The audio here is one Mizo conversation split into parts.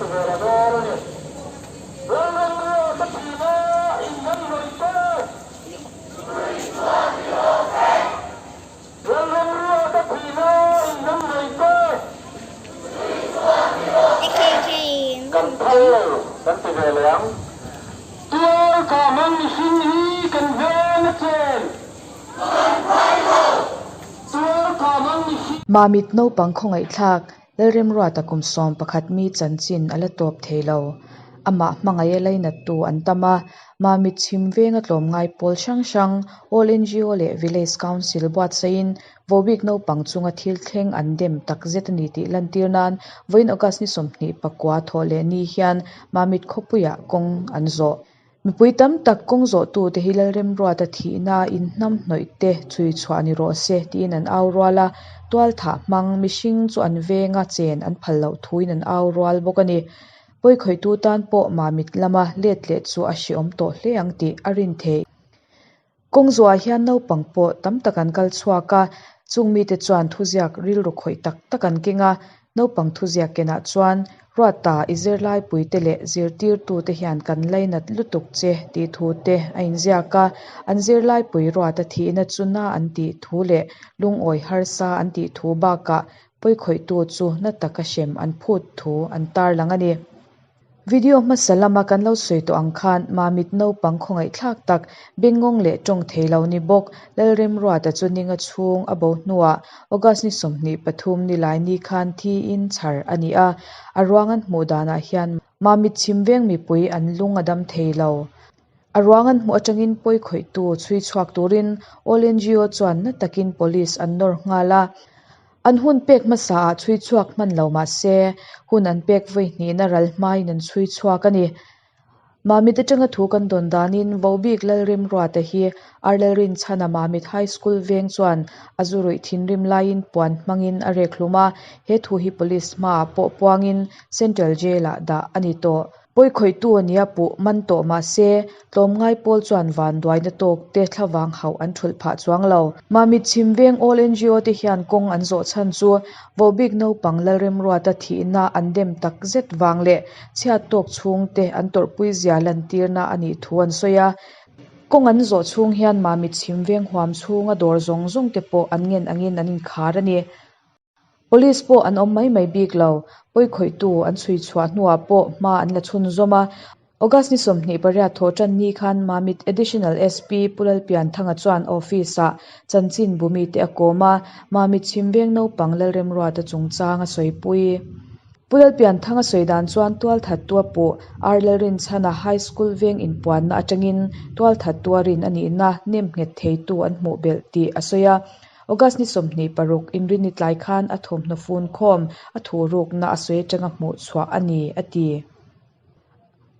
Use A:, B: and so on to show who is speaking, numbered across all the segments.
A: ti ve lo dawn a ni. Lalramriata thihna in kan hnawih te. Lalramriata thihna in kan hnawih te. Kan phal lo kan ti ve leh ang. Tual kah hmang mihring hi kan veng a chen. Tual kah hmang mihring.
B: Mamit naupang khawngaihthlak Lalremruata kum 11 mi chanchin a la tawp thei lo. Amah hmangaih a lainattu an tam a, Mamit chhim venga tlawmngai pawl hrang hrang, All ngo leh Village Council buatsaihin Vohbik naupang chunga thil thleng an dem takzet a ni tih lantir nan vawiin August ni 29 thawh leh ni hian Mamit khawpuiah kawng an zawh. Mipui tam tak kawng zawhtute hi Lalremruata thihna inhnam hnawih te chhui chhuah ni rawh se tiin an au rual a, tualthah hmang mihring chu an venga chen an phal loh thuin an au rual bawk a ni. Pawikhawihtu tan pawh Mamit lama let leh chu a hrehawm tawh hle ang tih a rin theih. Kawng zawhah hian naupang pawh tam tak an kal chhuak a, chung mite chuan thuziak rilru khawih tak tak an keng a, naupang thuziak kenah chuan Ruata i zirlaipuite leh zirtirtute hian kan lainat lutuk che tih thu te a inziak a, an zirlaipui Ruata thihna chu na an tih thu leh lungawi harsa an tih thu bakah pawikhawihtu chu na taka hrem an phut thu an tarlang a ni. Video hmasa lama kan lo sawi tawh ang khan Mamit naupang khawngaihthlak tak, bengngawng leh tawng thei lo ni bawk Lalremruata chu ninga chhung a bo hnuah August ni 23 Nilaini khan thiin chhar a ni a, a ruang an hmuh danah hian Mamit chhim veng mipui an lung a dam thei lo. A ruang an hmuh atangin pawi khawihtu chhui chhuak turin All ngo chuan na takin Police an nawr nghal a. An hun pek hmasa ah chhui chhuak hman lo mah se, hun an pek vawi hnihna ral hmain an chhui chhuak a ni. Mamit atanga thu kan dawn danin Vohbik Lalremruata hi Arlalrinchhana Mamit High School veng chuan a zu ruih thinrim laiin puan hmangin a rek hlum a, he thu hi Police hmaah pawh puangin Central Jail ah dah a ni tawh. Pawikhawihtu a nia puh man tawh mah se, tlawmngai pawl chuan vanduaina tawk te thlavang hauh an thulh phah chuang lo. Mamit chhim veng All ngo te hian kawng an zawh chhan chu Vohbik naupang Lalremruata thihna an dem tak zet vang leh chhiat tawk chhung te an tawrhpui zia lantirna a nih thu an sawi a. Kawng an zawh chhung hian Mamit chhim veng huam chhunga dawr zawng zawng te pawh an ngen angin an inkhar a ni. Police pawh an awm mai mai bik lo. Pawikhawihtu an chhui chhuah hnuah pawh hma an la chhunzawm a. August ni 28 thawh tan ni khan Mamit Additional SP Pu Lalpianthanga chuan office-ah chanchin bumite a kawm a, Mamit chhim veng naupang Lalremruata chungchang a sawipui. Pu Lalpianthanga sawi dan chuan tualthattu a puh Ar Lalrinchhana High School veng inpuanna atangin tualthattu a rin a nihna nemnghet theitu an hmuh belh tih a sawi a. August ni 26 Inrinni tlai khan a thawmhnaw fun khawm a thuhrukna a sawi atanga hmuh chhuah a ni, a ti.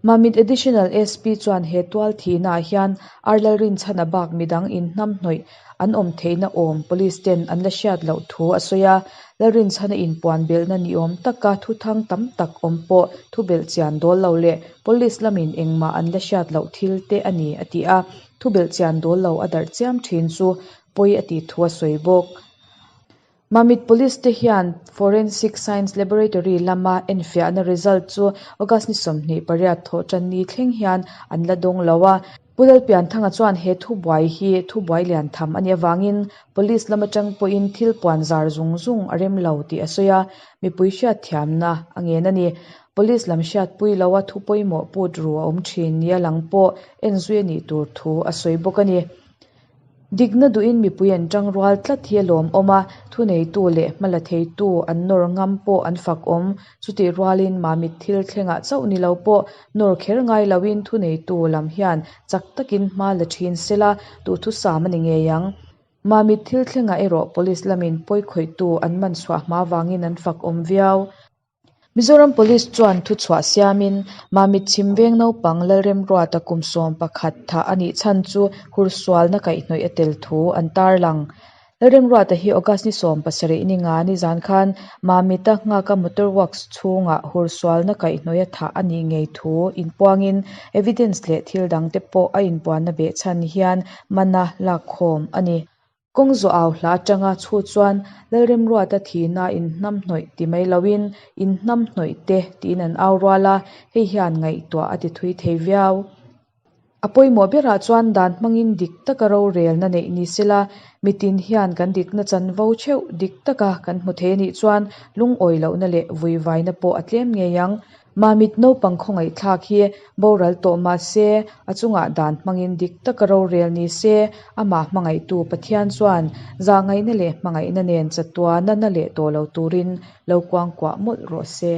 B: Mamit Additional SP chuan he tual thihnaah hian Arlalrinchhana bak midang inhnam hnawih an awm theihna awm Police ten an la hriat loh thu a sawi a. Lalrinchhana inpuan belhna ni awm taka thuthang tam tak awm pawh thu belh chian dawl lo leh Police lamin engmah an la hriat loh thil te a ni, a ti a. Thu belh chian dawl lo a darh chiam thin chu pawi a tih thu a sawi bawk. Mamit Police te hian Forensic Science Laboratory lama enfiahna result chu August ni 28 thawh tan ni thleng hian an la dawng lo a. Pu Lalpianthanga chuan he thubuai hi thubuai lian tham a nih avangin Police lam atang pawhin thil puan zar zung zung a rem lo tih a sawi a, mipui hriatthiamna a ngen a ni. Police lam hriatpui loa thu pawimawh put ru a awm thin nia lang pawh enzui a nih tur thu a sawi bawk a ni. Dikna duhin mipui an tang rual tlat hi a lawmawm a, thuneitu leh hmala theitu an nawr ngam pawh an fak awm. Chutih rualin Mamit thil thlengah chauh ni lo pawh nawr kher ngai loin thuneitu lam hian chak takin hma la thin sela duhthusam a ni ngei ang. Mamit thil thlengah erawh Police lamin pawikhawihtu an man chhuah hma vangin an fak awm viau. Mizoram Police chuan thuchhuah siamin Mamit chhim veng naupang Lalremruata kum 11 thah a nih chhan chu hursualna kaihhnawih a tel thu an tarlang. Lalremruata hi August ni 17 ni nga ni zan khan Mamita nghaka motor works chhungah hursualna kaihhnawih a thah a nih ngei thu inpuangin evidence leh thil dangte pawh a inpuanna behchhan hian mana lakkhawm a ni. Kawngzawh au hla atanga chhut chuan Lalremruata thihna inhnamhnawih ti mai loin inhnamhnawih te tiin an au rual a, hei hian ngaihtuah a ti thui thei viau. A pawimawh berah chuan dan hmangin dik taka rorelna neih ni sela, mitin hian kan dikna chanvo theuh dik taka kan hmu thei a nih chuan lungawi lohna leh vuivaina pawh a tlem ngei ang. Mamit naupang khawngaihthlak hi boral tawh mah se, a chungah dan hmangin dik taka rorel ni se, amah hmangaihtu Pathian chuan zahngaihna leh hmangaihna nen chatuana na leh tawh lo turin lo kuangkuah mawlh rawh se.